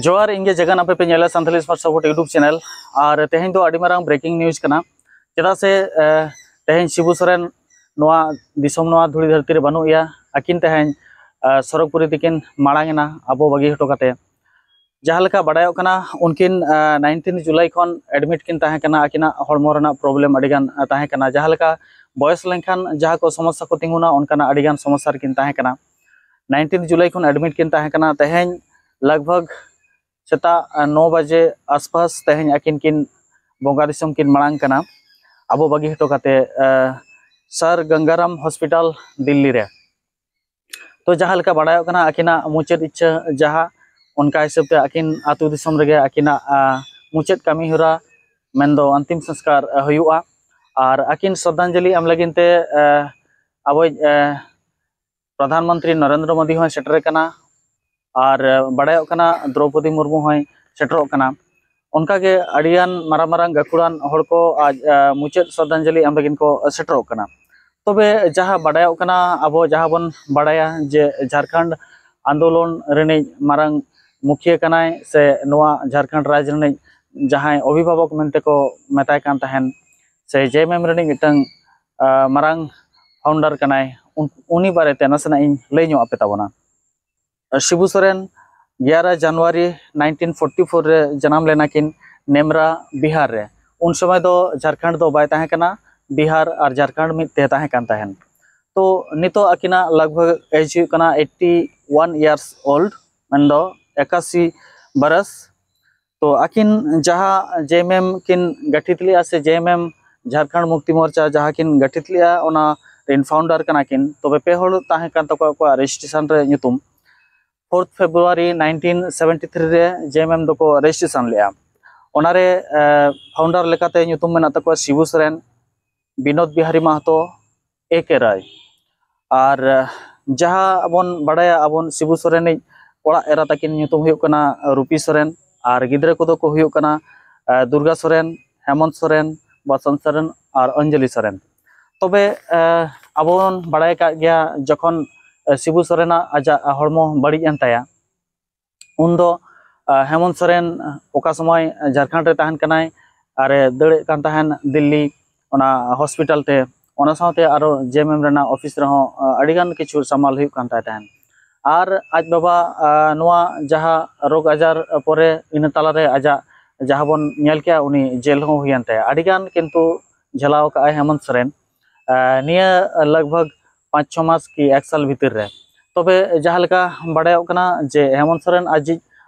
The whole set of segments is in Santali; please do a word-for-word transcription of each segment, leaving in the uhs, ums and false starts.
ᱡᱚᱦᱟᱨ, ᱤᱧ ᱜᱮ ᱡᱟᱜᱟᱱ, ᱟᱯᱮ ᱯᱮ ᱧᱮᱞᱟ Santali smart support YouTube channel. ᱟᱨ ᱛᱮᱦᱮᱧ ᱫᱚ ᱟᱹᱰᱤ ᱢᱟᱨᱟᱝ ᱵᱨᱮᱠᱤᱝ ᱱᱤᱭᱩᱡᱽ ᱠᱟᱱᱟ᱾ ᱪᱮᱫᱟᱜ ᱥᱮ ᱛᱮᱦᱮᱧ ᱥᱤᱵᱩ ᱥᱚᱨᱮᱱ ᱱᱚᱣᱟ ᱫᱤᱥᱚᱢ, ᱱᱚᱣᱟ ᱫᱷᱩᱲᱤ ᱫᱷᱟᱹᱨᱛᱤ ᱨᱮ ᱵᱟᱹᱱᱩᱜ ᱮᱭᱟ᱾ ᱟᱹᱠᱤᱱ ᱛᱮᱦᱮᱧ ᱥᱚᱨᱚᱜᱽᱯᱩᱨᱤ ᱛᱮᱠᱤᱱ ᱢᱟᱲᱟᱝ ᱮᱱᱟ, ᱟᱵᱚ ᱵᱟᱹᱜᱤ ᱦᱚᱴᱚ ᱠᱟᱛᱮ᱾ ᱡᱟᱦᱟᱸ ᱞᱮᱠᱟ ᱵᱟᱰᱟᱭᱚᱜ ᱠᱟᱱᱟ, ᱩᱱᱠᱤᱱ ᱱᱟᱭᱤᱱᱴᱤᱱ ᱡᱩᱞᱟᱭ ᱠᱷᱚᱱ ᱮᱰᱢᱤᱴ ᱠᱤᱱ ᱛᱟᱦᱮᱸ ᱠᱟᱱᱟ᱾ ᱟᱹᱠᱤᱱᱟᱜ ᱦᱚᱲᱢᱚ ᱨᱮᱱᱟᱜ ᱯᱨᱚᱵᱞᱮᱢ ᱟᱹᱰᱤᱜᱟᱱ ᱛᱟᱦᱮᱸ ᱠᱟᱱᱟ᱾ ᱡᱟᱦᱟᱸ ᱞᱮᱠᱟ ᱵᱚᱭᱚᱥ ᱞᱮᱱᱠᱷᱟᱱ ᱡᱟᱦᱟᱸ ᱠᱚ ᱥᱚᱢᱚᱥᱥᱟ ᱠᱚ ᱛᱤᱸᱜᱩᱱᱟ, ᱚᱱᱠᱟᱱᱟᱜ ᱟᱹᱰᱤᱜᱟᱱ ᱥᱚᱢᱚᱥᱥᱟ ᱨᱮᱠᱤᱱ ᱛᱟᱦᱮᱸ ᱠᱟᱱᱟ᱾ ᱱᱟᱭᱤᱱᱴᱤᱱ ᱡᱩᱞᱟᱭ ᱠᱷᱚᱱ ᱮᱰᱢᱤᱴ ᱠᱤᱱ ᱛᱟᱦᱮᱸ ᱠᱟᱱᱟ᱾ ᱛᱮᱦᱮᱧ ᱞᱟᱜᱽ ᱵᱷᱟᱜᱽ ᱥᱮᱛᱟᱜ ᱱᱚ ᱵᱟᱡᱮ ᱟᱥᱯᱟᱥ ᱛᱮᱦᱮᱧ ᱟᱹᱠᱤᱱ ᱠᱤᱱ ᱵᱚᱸᱜᱟ ᱫᱤᱥᱚᱢ ᱠᱤᱱ ᱢᱟᱲᱟᱝ ᱠᱟᱱᱟ, ᱟᱵᱚ ᱵᱟᱹᱜᱤ ᱦᱚᱴᱚ ᱠᱟᱛᱮ ᱥᱟᱨ ᱜᱟᱝᱜᱟᱨᱟᱢ ᱦᱚᱥᱯᱤᱴᱟᱞ ᱫᱤᱞᱞᱤ ᱨᱮ᱾ ᱛᱚ, ᱡᱟᱦᱟᱸ ᱞᱮᱠᱟ ᱵᱟᱲᱟᱭᱚᱜ ᱠᱟᱱᱟ, ᱟᱹᱠᱤᱱᱟᱜ ᱢᱩᱪᱟᱹᱫ ᱤᱪᱪᱷᱟᱹ ᱡᱟᱦᱟᱸ, ᱚᱱᱠᱟ ᱦᱤᱥᱟᱹᱵ ᱛᱮ ᱟᱹᱠᱤᱱ ᱟᱹᱛᱩ ᱫᱤᱥᱚᱢ ᱨᱮᱜᱮ ᱟᱹᱠᱤᱱᱟᱜ ᱢᱩᱪᱟᱹᱫ ᱠᱟᱹᱢᱤ ᱦᱚᱨᱟ, ᱢᱮᱱᱫᱚ ᱟᱱᱛᱤᱢ ᱥᱚᱝᱥᱠᱟᱨ ᱦᱩᱭᱩᱜᱼᱟ᱾ ᱟᱨ ᱟᱹᱠᱤᱱ ᱥᱨᱚᱫᱷᱟᱧᱡᱚᱞᱤ ᱮᱢ ᱞᱟᱹᱜᱤᱫ ᱛᱮ ᱟᱵᱚᱭᱤᱡ ᱯᱨᱚᱫᱷᱟᱱ ᱢᱚᱱᱛᱨᱤ ᱱᱚᱨᱮᱱᱫᱨᱚ ᱢᱳᱫᱤ ᱦᱚᱸᱭ ᱥᱮᱴᱮᱨ ᱠᱟᱱᱟ᱾ ᱟᱨ ᱵᱟᱲᱟᱭᱚᱜ ᱠᱟᱱᱟ, ᱫᱨᱚᱣᱯᱚᱫᱤ ᱢᱩᱨᱢᱩ ᱦᱚᱸᱭ ᱥᱮᱴᱮᱨᱚᱜ ᱠᱟᱱᱟ᱾ ᱚᱱᱠᱟᱜᱮ ᱟᱹᱰᱤᱜᱟᱱ ᱢᱟᱨᱟᱝ ᱢᱟᱨᱟᱝ ᱜᱟᱹᱠᱷᱩᱲᱟᱱ ᱦᱚᱲ ᱠᱚ ᱟᱡ ᱢᱩᱪᱟᱹᱫ ᱥᱨᱚᱫᱷᱟᱧᱡᱚᱞᱤ ᱮᱢ ᱞᱟᱹᱜᱤᱫ ᱠᱚ ᱥᱮᱴᱮᱨᱚᱜ ᱠᱟᱱᱟ᱾ ᱛᱚᱵᱮ ᱡᱟᱦᱟᱸ ᱵᱟᱰᱟᱭᱚᱜ ᱠᱟᱱᱟ, ᱟᱵᱚ ᱡᱟᱦᱟᱸ ᱵᱚᱱ ᱵᱟᱰᱟᱭᱟ ᱡᱮ ᱡᱷᱟᱲᱠᱷᱚᱸᱰ ᱟᱱᱫᱳᱞᱚᱱ ᱨᱤᱱᱤᱡ ᱢᱟᱨᱟᱝ ᱢᱩᱠᱷᱤᱭᱟᱹ ᱠᱟᱱᱟᱭ, ᱥᱮ ᱱᱚᱣᱟ ᱡᱷᱟᱲᱠᱷᱚᱸᱰ ᱨᱟᱡᱽ ᱨᱤᱱᱤᱡ ᱡᱟᱦᱟᱸᱭ ᱚᱵᱷᱤᱵᱷᱟᱵᱚᱠ ᱢᱮᱱᱛᱮ ᱠᱚ ᱢᱮᱛᱟᱭ ᱠᱟᱱ ᱛᱟᱦᱮᱱ, ᱥᱮ ᱡᱮ ᱮᱢ ᱮᱢ ᱨᱤᱱᱤᱡ ᱢᱤᱫᱴᱟᱝ ᱢᱟᱨᱟᱝ ᱯᱷᱟᱣᱩᱱᱰᱟᱨ ᱠᱟᱱᱟᱭ, ᱩᱱᱤ ᱵᱟᱨᱮᱛᱮ ᱱᱟᱥᱮᱱᱟᱜ ᱤᱧ ᱞᱟᱹᱭ ᱧᱚᱜ ᱟᱯᱮ ᱛᱟᱵᱚᱱᱟ᱾ ᱥᱤᱵᱩ ᱥᱚᱨᱮᱱ ᱜᱮᱭᱟᱨᱟ ᱡᱟᱱᱩᱣᱟᱨᱤ ᱱᱟᱭᱤᱱᱴᱤᱱ ᱯᱷᱳᱨᱴᱤ ᱯᱷᱳᱨ ᱨᱮ ᱡᱟᱱᱟᱢ ᱞᱮᱱᱟ ᱠᱤᱱ ᱱᱮᱢᱨᱟ, ᱵᱤᱦᱟᱨ ᱨᱮ᱾ ᱩᱱ ᱥᱚᱢᱚᱭ ᱫᱚ ᱡᱷᱟᱲᱠᱷᱚᱸᱰ ᱫᱚ ᱵᱟᱭ ᱛᱟᱦᱮᱸ ᱠᱟᱱᱟ, ᱵᱤᱦᱟᱨ ᱟᱨ ᱡᱷᱟᱲᱠᱷᱚᱸᱰ ᱢᱤᱫ ᱛᱮ ᱛᱟᱦᱮᱸ ᱠᱟᱱ ᱛᱟᱦᱮᱸᱱ᱾ ᱛᱚ, ᱱᱤᱛᱚᱜ ᱟᱹᱠᱤᱱᱟᱜ ᱞᱟᱜᱽ ᱵᱷᱟᱜᱽ ᱮᱡᱽ ᱦᱩᱭᱩᱜ ᱠᱟᱱᱟ ᱮᱭᱤᱴᱤ ᱳᱣᱟᱱ ᱤᱭᱟᱨᱥ ᱳᱞᱰ, ᱢᱮᱱᱫᱚ ᱮᱠᱟᱥᱤ ᱵᱟᱨᱟᱥ᱾ ᱛᱚ, ᱟᱹᱠᱤᱱ ᱡᱟᱦᱟᱸ ᱡᱮ ᱮᱢ ᱮᱢ ᱠᱤᱱ ᱜᱟᱹᱴᱷᱤᱛ ᱞᱮᱫᱼᱟ, ᱥᱮ ᱡᱮ ᱮᱢ ᱮᱢ ᱡᱷᱟᱲᱠᱷᱚᱸᱰ ᱢᱩᱠᱛᱤ ᱢᱳᱨᱪᱟ ᱡᱟᱦᱟᱸ ᱠᱤᱱ ᱜᱟᱹᱴᱷᱤᱛ ᱞᱮᱫᱼᱟ, ᱚᱱᱟ ᱨᱮᱱ ᱯᱷᱟᱣᱩᱱᱰᱟᱨ ᱠᱟᱱᱟ ᱠᱤᱱ᱾ ᱛᱚᱵᱮ ᱯᱮ ᱦᱚᱲ ᱛᱟᱦᱮᱸ ᱠᱟᱱ ᱛᱟᱠᱚᱣᱟ ᱟᱠᱚᱣᱟᱜ ᱨᱮᱡᱤᱥᱴᱨᱮᱥᱚᱱ ᱨᱮ ᱧᱩᱛᱩᱢ᱾ Fourth February nineteen seventy three ᱨᱮ ᱡᱮ ᱮᱢ ᱮᱢ ᱫᱚᱠᱚ ᱨᱮᱡᱤᱥᱴᱨᱮᱥᱚᱱ ᱞᱮᱫᱼᱟ᱾ ᱚᱱᱟᱨᱮ ᱯᱷᱟᱣᱩᱱᱰᱟᱨ ᱞᱮᱠᱟᱛᱮ ᱧᱩᱛᱩᱢ ᱢᱮᱱᱟᱜ ᱛᱟᱠᱚᱣᱟ ᱥᱤᱵᱩ ᱥᱚᱨᱮᱱ, ᱵᱤᱱᱳᱫ ᱵᱤᱦᱟᱨᱤ ᱢᱟᱦᱟᱛᱚ, ᱮ ᱠᱮ ᱨᱟᱭ᱾ ᱟᱨ ᱡᱟᱦᱟᱸ ᱵᱚᱱ ᱵᱟᱲᱟᱭᱟ, ᱟᱵᱚᱱ ᱥᱤᱵᱩ ᱥᱚᱨᱮᱱᱤᱡ ᱚᱲᱟᱜ ᱮᱨᱟ ᱛᱟᱹᱠᱤᱱ ᱧᱩᱛᱩᱢ ᱦᱩᱭᱩᱜ ᱠᱟᱱᱟ ᱨᱩᱯᱤ ᱥᱚᱨᱮᱱ, ᱟᱨ ᱜᱤᱫᱽᱨᱟᱹ ᱠᱚᱫᱚ ᱠᱚ ᱦᱩᱭᱩᱜ ᱠᱟᱱᱟ ᱫᱩᱨᱜᱟ ᱥᱚᱨᱮᱱ, ᱦᱮᱢᱚᱱᱛ ᱥᱚᱨᱮᱱ, ᱵᱟᱥᱚᱱᱛ ᱥᱚᱨᱮᱱ ᱟᱨ ᱚᱧᱡᱚᱞᱤ ᱥᱚᱨᱮᱱ᱾ ᱛᱚᱵᱮ ᱟᱵᱚ ᱵᱚᱱ ᱵᱟᱲᱟᱭ ᱟᱠᱟᱫ ᱜᱮᱭᱟ, ᱡᱚᱠᱷᱚᱱ ᱥᱤᱵᱩ ᱥᱚᱨᱮᱱᱟᱜ ᱟᱡᱟᱜ ᱦᱚᱲᱢᱚ ᱵᱟᱹᱲᱤᱡ ᱮᱱ ᱛᱟᱭᱟ, ᱩᱱᱫᱚ ᱟᱨ ᱦᱮᱢᱚᱱᱛ ᱥᱚᱨᱮᱱ ᱚᱠᱟ ᱥᱚᱢᱚᱭ ᱡᱷᱟᱲᱠᱷᱚᱸᱰ ᱨᱮ ᱛᱟᱦᱮᱱ ᱠᱟᱱᱟᱭ ᱟᱨᱮ ᱫᱟᱹᱲᱮᱫ ᱠᱟᱱ ᱛᱟᱦᱮᱱ ᱫᱤᱞᱞᱤ, ᱚᱱᱟ ᱦᱚᱥᱯᱤᱴᱟᱞ ᱛᱮ, ᱚᱱᱟ ᱥᱟᱶᱛᱮ ᱟᱨᱚ ᱡᱮ ᱮᱢ ᱮᱢ ᱨᱮᱱᱟᱜ ᱚᱯᱷᱤᱥ ᱨᱮᱦᱚᱸ ᱟᱹᱰᱤᱜᱟᱱ ᱠᱤᱪᱷᱩ ᱥᱟᱢᱟᱞ ᱦᱩᱭᱩᱜ ᱠᱟᱱ ᱛᱟᱭ ᱛᱟᱦᱮᱱ᱾ ᱟᱨ ᱟᱡ ᱵᱟᱵᱟ ᱱᱚᱣᱟ ᱡᱟᱦᱟᱸ ᱨᱳᱜᱽ ᱟᱡᱟᱨ ᱯᱚᱨᱮ, ᱤᱱᱟᱹ ᱛᱟᱞᱟᱨᱮ ᱟᱡᱟᱜ ᱡᱟᱦᱟᱸ ᱵᱚᱱ ᱧᱮᱞ ᱠᱮᱜᱼᱟ, ᱩᱱᱤ ᱡᱮᱞ ᱦᱚᱸ ᱦᱩᱭᱮᱱ ᱛᱟᱭᱟ᱾ ᱟᱹᱰᱤᱜᱟᱱ ᱠᱤᱱᱛᱩ ᱡᱷᱮᱞᱟᱣ ᱠᱟᱜᱼᱟᱭ ᱦᱮᱢᱚᱱᱛ ᱥᱚᱨᱮᱱ ᱱᱤᱭᱟᱹ ᱞᱟᱜᱽ ᱵᱷᱟᱜᱽ ᱯᱟᱸᱪ ᱪᱷᱚ ᱢᱟᱥ ᱠᱤ ᱮᱠ ᱥᱟᱞ ᱵᱷᱤᱛᱤᱨ ᱨᱮ᱾ ᱛᱚᱵᱮ ᱡᱟᱦᱟᱸ ᱞᱮᱠᱟ ᱵᱟᱲᱟᱭᱚᱜ ᱠᱟᱱᱟ ᱡᱮ ᱦᱮᱢᱚᱱᱛ ᱥᱚᱨᱮᱱ ᱟᱡᱤᱡ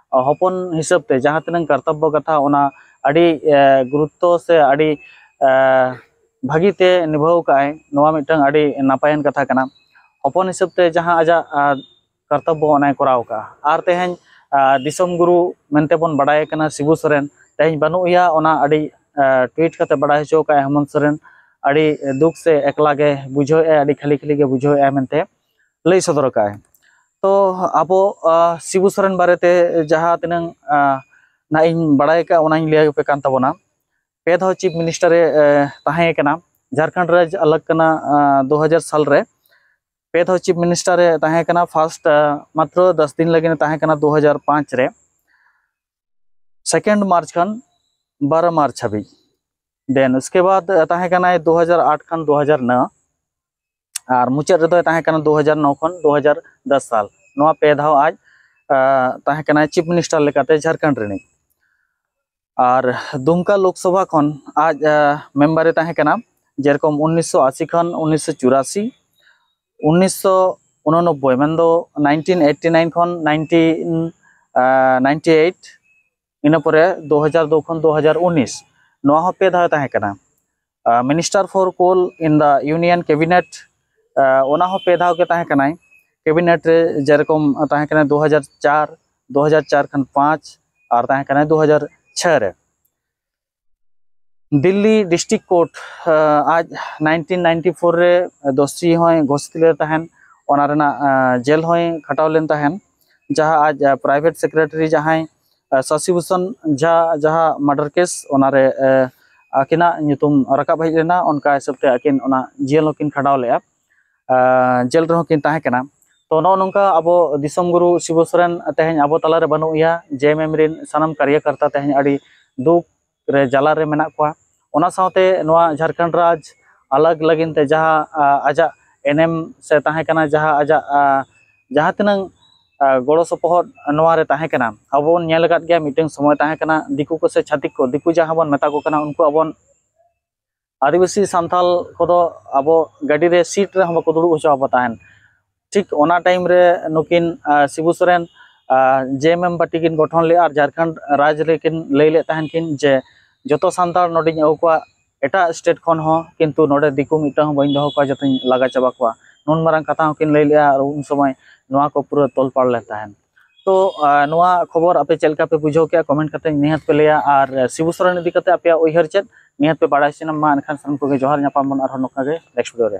ᱦᱚᱯᱚᱱ ᱦᱤᱥᱟᱹᱵ ᱛᱮ ᱡᱟᱦᱟᱸ ᱛᱤᱱᱟᱹᱝ ᱠᱟᱨᱛᱚᱵᱵᱚ ᱠᱟᱛᱷᱟ, ᱚᱱᱟ ᱟᱹᱰᱤ ᱜᱩᱨᱩᱛᱛᱚ ᱥᱮ ᱟᱹᱰᱤ ᱵᱷᱟᱹᱜᱤ ᱛᱮ ᱱᱤᱵᱷᱟᱹᱣ ᱠᱟᱜᱼᱟᱭ᱾ ᱱᱚᱣᱟ ᱢᱤᱫᱴᱟᱝ ᱟᱹᱰᱤ ᱱᱟᱯᱟᱭᱟᱱ ᱠᱟᱛᱷᱟ ᱠᱟᱱᱟ᱾ ᱦᱚᱯᱚᱱ ᱦᱤᱥᱟᱹᱵ ᱛᱮ ᱡᱟᱦᱟᱸ ᱟᱡᱟᱜ ᱠᱟᱨᱛᱚᱵᱵᱚ, ᱚᱱᱟᱭ ᱠᱚᱨᱟᱣ ᱠᱟᱜᱼᱟ᱾ ᱟᱨ ᱛᱮᱦᱮᱧ ᱫᱤᱥᱚᱢ ᱜᱩᱨᱩ ᱢᱮᱱᱛᱮ ᱵᱚᱱ ᱵᱟᱲᱟᱭ ᱠᱟᱱᱟ ᱥᱤᱵᱩ ᱥᱚᱨᱮᱱ, ᱛᱮᱦᱮᱧ ᱵᱟᱹᱱᱩᱜ ᱮᱭᱟ, ᱚᱱᱟ ᱟᱹᱰᱤ ᱴᱩᱭᱤᱴ ᱠᱟᱛᱮ ᱵᱟᱲᱟᱭ ᱦᱚᱪᱚ ᱠᱟᱜᱼᱟᱭ ᱦᱮᱢᱚᱱᱛ ᱥᱚᱨᱮᱱ ᱟᱹᱰᱤ ᱫᱩᱠ ᱥᱮ ᱮᱠᱞᱟ ᱜᱮ ᱵᱩᱡᱷᱟᱹᱣᱮᱫᱼᱟᱭ, ᱟᱹᱰᱤ ᱠᱷᱟᱹᱞᱤ ᱠᱷᱟᱹᱞᱤ ᱜᱮ ᱵᱩᱡᱷᱟᱹᱣᱮᱫᱼᱟᱭ ᱢᱮᱱᱛᱮ ᱞᱟᱹᱭ ᱥᱚᱫᱚᱨ ᱠᱟᱜᱼᱟᱭ᱾ ᱛᱚ ᱟᱵᱚ ᱥᱤᱵᱩ ᱥᱚᱨᱮᱱ ᱵᱟᱨᱮᱛᱮ ᱡᱟᱦᱟᱸ ᱛᱤᱱᱟᱹᱝ ᱱᱟᱜ ᱤᱧ ᱵᱟᱲᱟᱭ ᱠᱟᱜᱼᱟ, ᱚᱱᱟᱧ ᱞᱟᱹᱭ ᱟᱯᱮ ᱠᱟᱱ ᱛᱟᱵᱚᱱᱟ᱾ ᱯᱮ ᱫᱷᱟᱣ ᱪᱤᱯ ᱢᱤᱱᱤᱥᱴᱟᱨᱮ ᱛᱟᱦᱮᱸ ᱠᱟᱱᱟ᱾ ᱡᱷᱟᱲᱠᱷᱚᱸᱰ ᱨᱟᱡᱽ ᱟᱞᱟᱜᱽ ᱠᱟᱱᱟ ᱫᱩ ᱦᱟᱡᱟᱨ ᱥᱟᱞ ᱨᱮ᱾ ᱯᱮ ᱫᱷᱟᱣ ᱪᱤᱯ ᱢᱤᱱᱤᱥᱴᱟᱨᱮ ᱛᱟᱦᱮᱸ ᱠᱟᱱᱟ᱾ ᱯᱷᱟᱨᱥᱴ ᱢᱟᱛᱨᱚ ᱫᱚᱥ ᱫᱤᱱ ᱞᱟᱹᱜᱤᱫ ᱮ ᱛᱟᱦᱮᱸ ᱠᱟᱱᱟ ᱫᱩ ᱦᱟᱡᱟᱨ ᱯᱟᱸᱪ ᱨᱮ, ᱥᱮᱠᱮᱱᱰ ᱢᱟᱨᱪ ᱠᱷᱚᱱ ᱵᱟᱨᱚ ᱢᱟᱨᱪ ᱦᱟᱹᱵᱤᱡ᱾ ᱫᱮᱱ ᱩᱥᱠᱮ ᱵᱟᱫ ᱛᱟᱦᱮᱸ ᱠᱟᱱᱟᱭ ᱫᱩ ᱦᱟᱡᱟᱨ ᱟᱴ ᱠᱷᱚᱱ ᱫᱩ ᱦᱟᱡᱟᱨ ᱱᱚ, ᱟᱨ ᱢᱩᱪᱟᱹᱫ ᱨᱮᱫᱚᱭ ᱛᱟᱦᱮᱸ ᱠᱟᱱᱟ ᱫᱩ ᱦᱟᱡᱟᱨ ᱱᱚ ᱠᱷᱚᱱ ᱫᱩ ᱦᱟᱡᱟᱨ ᱫᱚᱥ ᱥᱟᱞ᱾ ᱱᱚᱣᱟ ᱯᱮ ᱫᱷᱟᱣ ᱟᱡ ᱛᱟᱦᱮᱸ ᱠᱟᱱᱟᱭ ᱪᱤᱯ ᱢᱤᱱᱤᱥᱴᱟᱨ ᱞᱮᱠᱟᱛᱮ ᱡᱷᱟᱲᱠᱷᱚᱸᱰ ᱨᱤᱱᱤᱡ᱾ ᱟᱨ ᱫᱩᱢᱠᱟ ᱞᱳᱠᱥᱚᱵᱷᱟ ᱠᱷᱚᱱ ᱟᱡ ᱢᱮᱢᱵᱟᱨᱮ ᱛᱟᱦᱮᱸ ᱠᱟᱱᱟ, ᱡᱮᱨᱚᱠᱚᱢ ᱩᱱᱤᱥᱥᱚ ᱟᱥᱤ ᱠᱷᱚᱱ ᱩᱱᱤᱥᱥᱚ ᱪᱩᱨᱟᱥᱤ, ᱩᱱᱤᱥᱥᱚ ᱩᱱᱚᱱᱚᱵᱵᱳᱭ, ᱢᱮᱱᱫᱚ ᱱᱟᱭᱤᱱᱴᱤᱱ ᱮᱭᱤᱴᱴᱤ ᱱᱟᱭᱤᱱ ᱠᱷᱚᱱ ᱱᱟᱭᱤᱱᱴᱤᱱ ᱱᱟᱭᱤᱱᱴᱤ ᱮᱭᱤᱴ, ᱤᱱᱟᱹ ᱯᱚᱨᱮ ᱫᱩ ᱦᱟᱡᱟᱨ ᱫᱩ ᱠᱷᱚᱱ ᱫᱩ ᱦᱟᱡᱟᱨ ᱩᱱᱤᱥ, ᱱᱚᱣᱟ ᱦᱚᱸ ᱯᱮ ᱫᱷᱟᱣ ᱛᱟᱦᱮᱸ ᱠᱟᱱᱟ᱾ Minister for Coal in the Union Cabinet, ᱚᱱᱟ ᱦᱚᱸ ᱯᱮ ᱫᱷᱟᱣ ᱜᱮ ᱛᱟᱦᱮᱸ ᱠᱟᱱᱟᱭ ᱠᱮᱵᱤᱱᱮᱴ ᱨᱮ᱾ ᱡᱮᱨᱚᱠᱚᱢ ᱛᱟᱦᱮᱸ ᱠᱟᱱᱟᱭ ᱫᱩ ᱦᱟᱡᱟᱨ ᱪᱟᱨ, ᱫᱩ ᱦᱟᱡᱟᱨ ᱪᱟᱨ ᱠᱷᱚᱱ ᱯᱟᱸᱪ, ᱟᱨ ᱛᱟᱦᱮᱸ ᱠᱟᱱᱟᱭ ᱫᱩ ᱦᱟᱡᱟᱨ ᱪᱷᱚᱭ ᱨᱮ᱾ ᱫᱤᱞᱞᱤ ᱰᱤᱥᱴᱨᱤᱠᱴ ᱠᱳᱨᱴ ᱟᱡ ᱱᱟᱭᱤᱱᱴᱤᱱ ᱱᱟᱭᱤᱱᱴᱤ ᱯᱷᱳᱨ ᱨᱮ ᱫᱳᱥᱤ ᱦᱚᱸᱭ ᱜᱷᱳᱥᱤᱛ ᱞᱮᱫ ᱛᱟᱦᱮᱱ᱾ ᱚᱱᱟ ᱨᱮᱱᱟᱜ ᱡᱮᱞ ᱦᱚᱸᱭ ᱠᱷᱟᱴᱟᱣ ᱞᱮᱱ ᱛᱟᱦᱮᱱ᱾ ᱡᱟᱦᱟᱸ ᱟᱡ ᱯᱨᱟᱭᱵᱷᱮᱴ ᱥᱮᱠᱨᱮᱴᱟᱨᱤ ᱡᱟᱦᱟᱸᱭ ᱥᱟᱥᱤ ᱵᱷᱩᱥᱚᱱ ᱡᱷᱟ ᱡᱟᱦᱟᱸ ᱢᱟᱨᱰᱟᱨ ᱠᱮᱥ, ᱚᱱᱟᱨᱮ ᱟᱹᱠᱤᱱᱟᱜ ᱧᱩᱛᱩᱢ ᱨᱟᱠᱟᱵ ᱦᱮᱡ ᱞᱮᱱᱟ᱾ ᱚᱱᱠᱟ ᱦᱤᱥᱟᱹᱵ ᱛᱮ ᱟᱹᱠᱤᱱ ᱚᱱᱟ ᱡᱮᱞ ᱦᱚᱸᱠᱤᱱ ᱠᱷᱟᱸᱰᱟᱣ ᱞᱮᱫᱼᱟ, ᱡᱮᱞ ᱨᱮᱦᱚᱸ ᱠᱤᱱ ᱛᱟᱦᱮᱸ ᱠᱟᱱᱟ᱾ ᱛᱚ ᱱᱚᱜᱼᱚ ᱱᱚᱝᱠᱟ ᱟᱵᱚ ᱫᱤᱥᱚᱢ ᱜᱩᱨᱩ ᱥᱤᱵᱩ ᱥᱚᱨᱮᱱ ᱛᱮᱦᱮᱧ ᱟᱵᱚ ᱛᱟᱞᱟᱨᱮ ᱵᱟᱹᱱᱩᱜ ᱮᱭᱟ᱾ ᱡᱮ ᱮᱢ ᱮᱢ ᱨᱮᱱ ᱥᱟᱱᱟᱢ ᱠᱟᱨᱭᱟᱠᱟᱨᱛᱟ ᱛᱮᱦᱮᱧ ᱟᱹᱰᱤ ᱫᱩᱠ ᱨᱮ, ᱡᱟᱞᱟ ᱨᱮ ᱢᱮᱱᱟᱜ ᱠᱚᱣᱟ᱾ ᱚᱱᱟ ᱥᱟᱶᱛᱮ ᱱᱚᱣᱟ ᱡᱷᱟᱲᱠᱷᱚᱸᱰ ᱨᱟᱡᱽ ᱟᱞᱟᱜᱽ ᱞᱟᱹᱜᱤᱫ ᱛᱮ ᱡᱟᱦᱟᱸ ᱟ, ᱟᱡᱟᱜ ᱮᱱᱮᱢ ᱥᱮ ᱛᱟᱦᱮᱸ ᱠᱟᱱᱟ, ᱡᱟᱦᱟᱸ ᱟᱡᱟᱜ ᱟ, ᱡᱟᱦᱟᱸ ᱛᱤᱱᱟᱹᱝ ᱟ, ᱜᱚᱲᱚ ᱥᱚᱯᱚᱦᱚᱫ ᱱᱚᱣᱟ ᱨᱮ ᱛᱟᱦᱮᱸ ᱠᱟᱱᱟ, ᱟᱵᱚ ᱵᱚᱱ ᱧᱮᱞ ᱟᱠᱟᱫ ᱜᱮᱭᱟ ᱢᱤᱫᱴᱟᱝ ᱥᱚᱢᱚᱭ ᱛᱟᱦᱮᱸ ᱠᱟᱱᱟ, ᱫᱤᱠᱩ ᱠᱚ ᱥᱮ ᱪᱷᱟᱹᱛᱤᱠ ᱠᱚ, ᱫᱤᱠᱩ ᱡᱟᱦᱟᱸ ᱵᱚᱱ ᱢᱮᱛᱟ ᱠᱚ ᱠᱟᱱᱟ, ᱩᱱᱠᱩ ᱟᱵᱚᱱ ᱟᱹᱫᱤᱵᱟᱹᱥᱤ ᱥᱟᱱᱛᱟᱞ ᱠᱚᱫᱚ ᱟᱵᱚ ᱜᱟᱹᱰᱤ ᱨᱮ ᱥᱤᱴ ᱨᱮᱦᱚᱸ ᱵᱟᱠᱚ ᱫᱩᱲᱩᱵ ᱦᱚᱪᱚ ᱟᱵᱚ ᱛᱟᱦᱮᱸᱱ᱾ ᱴᱷᱤᱠ ᱚᱱᱟ ᱴᱟᱭᱤᱢ ᱨᱮ ᱱᱩᱠᱤᱱ ᱟ, ᱥᱤᱵᱩ ᱥᱚᱨᱮᱱ ᱡᱮ ᱮᱢ ᱮᱢ ᱯᱟᱨᱴᱤ ᱠᱤᱱ ᱜᱚᱴᱷᱚᱱ ᱞᱮᱫᱼᱟ ᱟᱨ ᱡᱷᱟᱲᱠᱷᱚᱸᱰ ᱨᱟᱡᱽ ᱨᱮᱠᱤᱱ ᱞᱟᱹᱭ ᱞᱮᱫ ᱛᱟᱦᱮᱱ ᱠᱤᱱ ᱡᱮ ᱡᱚᱛᱚ ᱥᱟᱱᱛᱟᱲ ᱱᱚᱰᱮᱧ ᱟᱹᱜᱩ ᱠᱚᱣᱟ ᱮᱴᱟᱜ ᱥᱴᱮᱴ ᱠᱷᱚᱱ ᱦᱚᱸ, ᱠᱤᱱᱛᱩ ᱱᱚᱰᱮ ᱫᱤᱠᱩ ᱢᱤᱫᱴᱟᱝ ᱦᱚᱸ ᱵᱟᱹᱧ ᱫᱚᱦᱚ ᱠᱚᱣᱟ, ᱡᱚᱛᱚᱧ ᱞᱟᱜᱟ ᱪᱟᱵᱟ ᱠᱚᱣᱟ᱾ ᱱᱩᱱ ᱢᱟᱨᱟᱝ ᱠᱟᱛᱷᱟ ᱦᱚᱸᱠᱤᱱ ᱞᱟᱹᱭ ᱞᱮᱫᱼᱟ ᱟᱨ ᱩᱱ ᱥᱚᱢᱚᱭ ᱱᱚᱣᱟ ᱠᱚ ᱯᱩᱨᱟᱹ ᱛᱚᱞᱯᱟᱲ ᱞᱮᱱ ᱛᱟᱦᱮᱸᱱ᱾ ᱛᱚ ᱟ, ᱱᱚᱣᱟ ᱠᱷᱚᱵᱚᱨ ᱟᱯᱮ ᱪᱮᱫ ᱞᱮᱠᱟ ᱯᱮ ᱵᱩᱡᱷᱟᱹᱣ ᱠᱮᱫᱼᱟ, ᱠᱚᱢᱮᱱᱴ ᱠᱟᱛᱮ ᱱᱤᱦᱟᱹᱛ ᱯᱮ ᱞᱟᱹᱭᱟ᱾ ᱟᱨ ᱥᱤᱵᱩ ᱥᱚᱨᱮᱱ ᱤᱫᱤ ᱠᱟᱛᱮ ᱟᱯᱮᱭᱟᱜ ᱩᱭᱦᱟᱹᱨ ᱪᱮᱫ, ᱱᱤᱦᱟᱹᱛ ᱯᱮ ᱵᱟᱲᱟᱭ ᱦᱚᱪᱚᱧᱟ᱾ ᱢᱟ ᱮᱱᱠᱷᱟᱱ ᱥᱟᱱᱟᱢ ᱠᱚᱜᱮ ᱡᱚᱦᱟᱨ, ᱧᱟᱯᱟᱢ ᱵᱚᱱ ᱟᱨᱦᱚᱸ ᱱᱚᱝᱠᱟ ᱜᱮ ᱱᱮᱠᱥᱴ ᱵᱷᱤᱰᱤᱭᱳ ᱨᱮ᱾